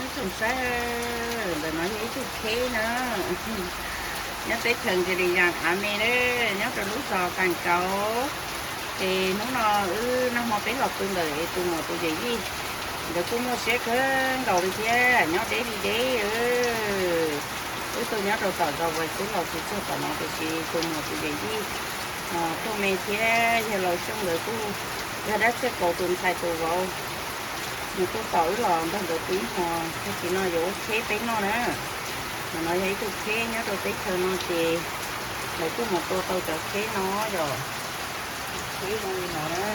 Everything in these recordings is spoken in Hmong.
Ib tsoom saib, ntawm no yog ib tug kheb na, nyob teb chaws Nkaus Lis Yas av me na, nyob rau lub zos Qas Kaus. Ces hnub no wb noj hmo peb los pw ntawm es tus muam tus yawm yij, nkawd kuj muaj siab kawg nkaus li thiab, nyob deb li deb. Wb tuaj nyob rau tom zos Vais xwb los tsis txog tom no tiam sis tus muam tus yawm yij tuaj me thiab yawg laus Xyooj nkawd kuj yog dab txhia kaus tus ntxhais tus vauv, nws tuaj tos wb los nrog nkawd pw ib hmo, tag kis no yuav ua kheb peb noj na. Ntawm no yog ib tug kheb nyob rau teb chaws no ces lawv kuj mus tua tau cov kheb no yom. Kheb zoo li no na.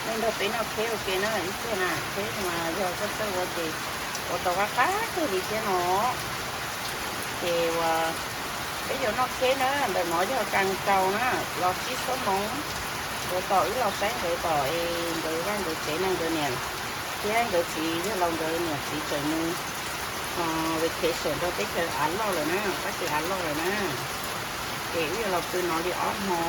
Nej nrog peb noj kheb ua ke na ib tug na, kheb mas yog txawj txawj ua ces ua tau qab qab kawg li thiab no. Ces uas peb yuav noj kheb na, ntawm no yog Qas Kaus na, los tsib xuab moos. Nkawd tos wb los saib nkawd tom es nkawd vaj nkawd tsev no nkawd niam thiab nkawd txiv yawg laus nkawd niam txiv tseem mus vacation rau teb chaws av loj lawm na, pab teb av loj lawm na. Ces wb yuav los pw no li ob hmo.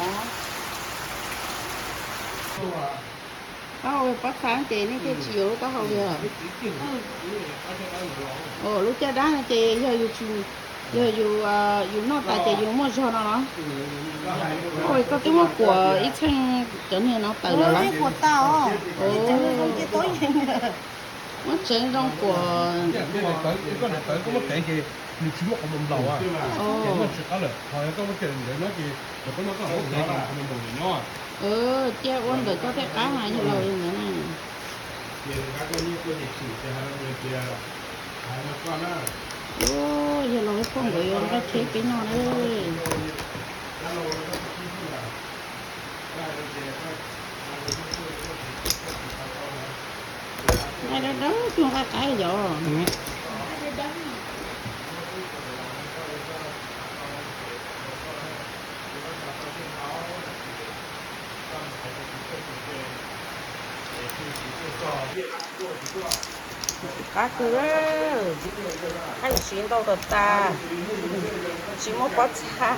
Taub hau pob txha ces nej thiaj tsis yuav lub taub hau li os. Lub caj dab no ces yog yus, yog yus, yus noj tas ces yus muaj zog no los. Koj twb muab kuam ib txheej cov niag no tawm lawm los? Muab tsev zoo kuam. Cia ua ntawm koj tej qab mas yog laus li ntawd na. Yog laus poj nkawd yuav nqaij kheb peb noj na. Nqaij dawb dawb cuag nqaij qaib yom. Qab kawg, qaib siv ntau tas tas, tsis muaj pob txha.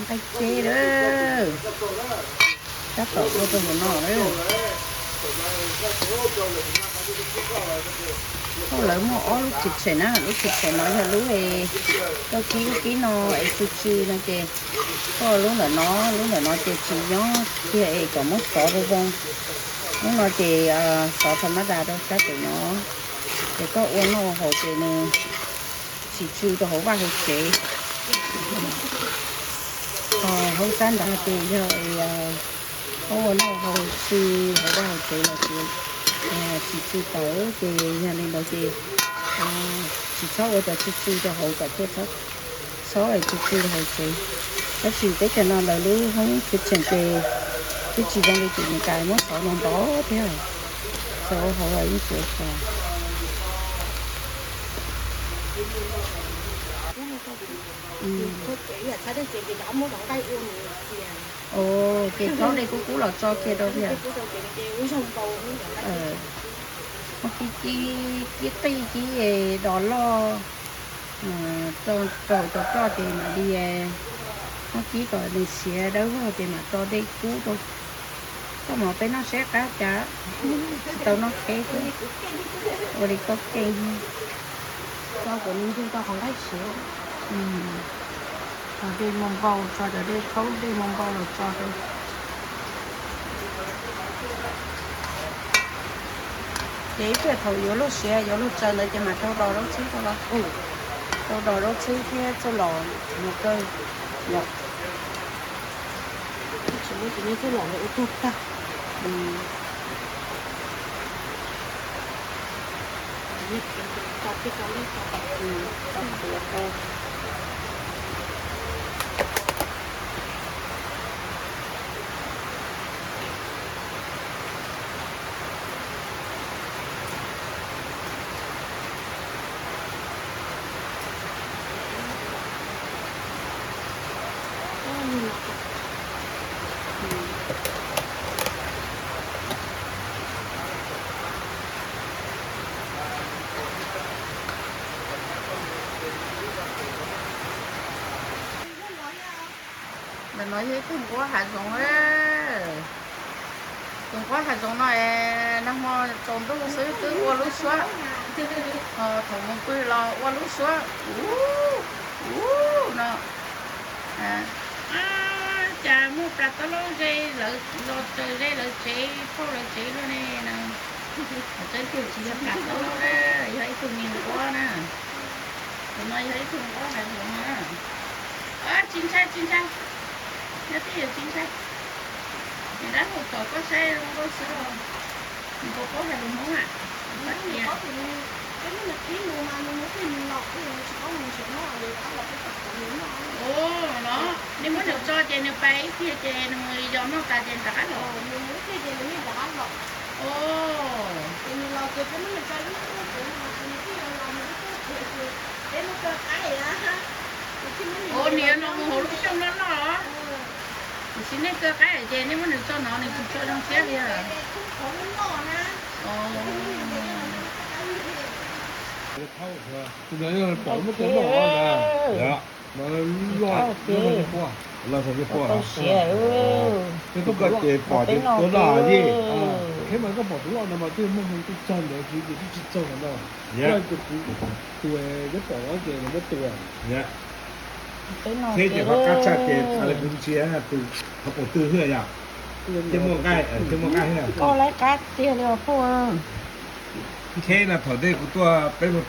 Nqaij ceb lawm, tab tom ua rau hauv no lawm. Koj lawv muaj ob lub kitchen na, lub kitchen no yog lub es koj kib lub kib no es tsw tsw no ces koj lub ntawm no, lub ntawm no ces tsis nyob kiag es kom muab xov zoo zoo. Lub no ces xov tha mab das rau sab pem no, ces koj ua noj haus ces nws tsis tsw rau hauv vaj hauv tsev. Hauv sab nrad ces yog koj ua noj haus tsw hauv vaj hauv tsev los ces tsis tsw tawm ces yog li ntawd ces tsis txhob ua cov tsw tsw rau hauv kom thiaj txhob tsw tsw rau hauv tsev. Tab sis teb chaws no lawv lub hoob kitchen ces twb tsis zoo li tim Meskas muab xov ntau ntau thiab, xov hauv los yeej tsis ua xov. Ces thaub dej kub kub los tso kiag rau thiab. Muab kib kib, kib qij kib dos loj rau roj ces mam li muab kib kom nws siav dawb vog ces mam tso dej kub rau. Koj mam peb noj saib qab cas, tsis tau noj kheb thiab, ua li koj keej. Tso kuv ntug rau qhov nqaij siav. Cov dej muaj npau tso, cov dej khaub dej muaj npau los tso rau. Ces ib pliag thaum yuav luag siav yuav luag tsaws ntawd ces mam rau dos zaub txhwb rau los, rau dos zaub txhwb thiab txuj lom mus kawg yom. Tsis muaj tsis muaj txuj lom ntawd ua tuag tag. Ntawm no yog ib tug nquab hav zoov, tus Hav zoov no es nag hmo tsaus ntuj xwb twb ua lub suab, thaum mus pw los ua lub suab ub ub no. Cas muaj plas taub laub ze lawv los tsaws ze lawv tsev phauj lawv tsev luaj ne. Tseeb tiag tsis yog plas taub laub, yog ib tug me nquab na. Tus no yog ib tug nquab hav zoov no. Tsis ntshai tsis ntshai, nyob twj ywm tsis ntshai. Niam dab laug tom koj saib zoo nkauj xwb os. Nws puas paub hais lus Hmoob a? Peb muab nws qhib mus mas nws mus twj ywm los, nws tsis paub mus nrhiav noj, nws rov qab los peb tau pom nws noj. Os, no, nej muab nws tso ces nws pais ib pliag ces nws mus yos noj tas ces rov qab los. Nws mus ib pliag ces nws yeej rov qab los. Os, ces nws los ces peb muab nws tso ib pliag ces nws thiaj yuav los, nws ib pliag ces peb muab tso qaib. Ua niam no mus hauv lub xyoo loj loj. Tiam sis nej kaw qaib ces nej muab nws tso no nws tsis tshua zoo siab li. Pom muab tua noj na. Loj tau siab. Koj ces pom ces tua noj yeej. Thiab mas koj pom tus loj no mas twb muaj hmoo tuaj txog ntawd kiv ces twb tsis txog ntawd. Tus kuv tus nyob pom no ces nws muab tua. Thiab ces qhov qab tshaj ces kuv ntsia tus qhov pom twg xwb yom. Thiab muaj nqaij, thiab muaj nqaij xwb. Koj laib qab tiag li os phooj. Thiab no thaum ntej kuv tuaj peb mus